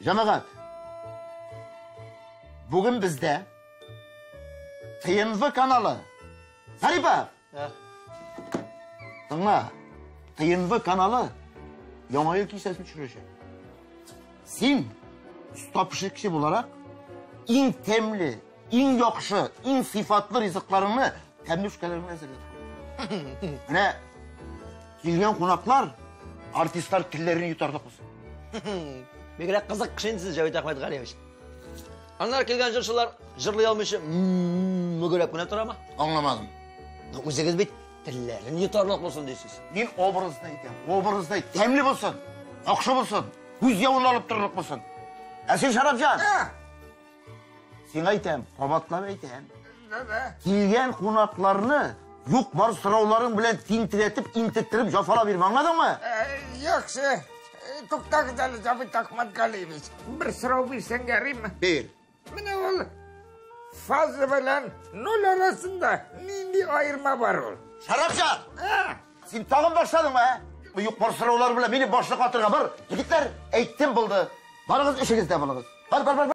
Җәмәгать, бүген бездә ТНВ каналы. Зарипов! Тыңла. ТНВ каналы Яңа ел кичәсен төшерәчәк. Син, оста пешекче буларак, иң тәмле, иң яхшы, иң сыйфатлы ризыкларыңны, тәмлүшкәләреңне әзерләп куй. Менә килгән кунаклар, артистлар телләрен йотарлык булсын. Бигрәк кызык кеше инде сез, Җәвит Әхмәтгалиевич. Аннары килгән җырчылар җырлый алмыйча мөгерәп кенә торамы? Аңламадым. Ну, үзегез бит телләрен йотарлык булсын дисез. Мин образны әйтәм, образны әйт. Тәмле булсын, яхшы булсын, күз явын алып торырлык булсын. Ә син, Шәрәфҗан? Сиңа әйтәм, кабатлап әйтәм. Килгән кунакларны юк бар сорауларың белән тинтерәтеп, интектереп, җафалап йөрмә, аңладыңмы? Яхшы. Туктагыз әле, Җавит Ахматгалиевич. Бер сорау бирсәң ярыймы? Бир. Менә ул фаза белән ноль арасында нинди аерма бар ул? Шәрәфҗан! Син тагын башладыңмы, ә? Бу юк бар сораулар белән мине башны катырга бар. Егетләр, әйттем булды. Барыгыз эшегездә булыгыз. Бар, бар, бар.